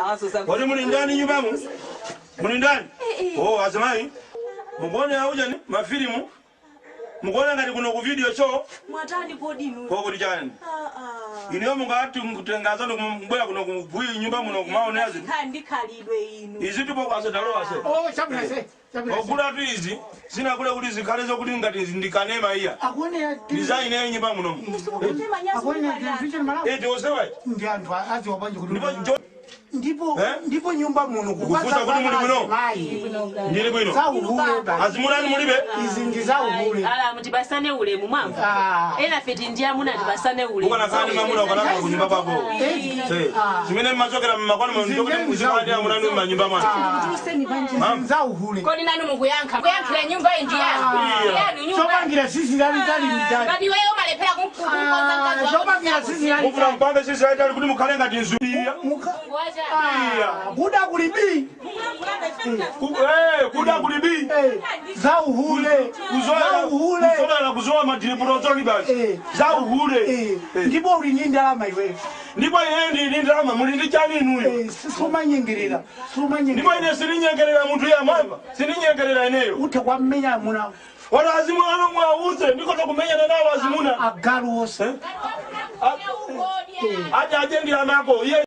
Awaso za. Kodi muli ndani nyumbamu? Muli ndani? Oh, azimayi. Mukuona aujani mafilimu? Mukuona ngati kuno ku video show? Mwatani kodi inu? Koko chani? Ah, ah. Ineyo mungati mkutengazano kumbwera kuno kubwi nyumba muno kumaonera zinthu. Ndi khalidwe inu. Izi tipo kwasetalowa se. Oh, chabwino se, chabwino se. Ogula tu izi zinakule kuti zikhale zokuti ngati ndikanema iya. Akuonera Design ya nyumba muno. Akuonera television Malawi. Eh, tiosewa. Ndi anthu adziwa bwanji kuti Ndipo ndipo Eh? ndipo nyumba muno Kufunsa kuti muli bwino? mayi Ndili bwino. zauhule basi. Azimulani mulibe? Izi ndi zauhule. Ala, mutipasane ulemu, mwamva? Ah. Ena feti ndi amuna, tipasane ulemu. Ukanakhala ndi mamuna ukanakhala kunyumba kwako. Eh. Eh, zimene mmachokera mmakwanu muno ndikuti muzikhala amuna manyumba mwanu. Izi nzauhule. Kodi nanu mukuyankha kuyankhira nyumba iyi ndi yanu? Yanu nyumba. Chopangira sisi lalitali mtali. Ngati iweyo umalephera kumkonza mkazi wako. Chopangira sisi lalitali. Mufuna mpange sisi aitali kuti mukhale ngati nzuya. Kuda kulibi. Kuda kulibi. Zauhule, zauhule. Kuzola kuzola madiripurotsoni basi. Zauhule. Ndipo uli ndi ndalama iweyo. Ndipo ine ndili ndalama, muli ndi chani inuyo? Sumanyengerera. Ndipo Sumanyengerera. ine silinyengerera munthu ya mwamba, silinyengerera ineyo. Utha kwamenya amuna. Wala azimu ano mwauze ndikoza kumenyana nawo azimuna. Agalu wonse. Aja aje ndi amako iye.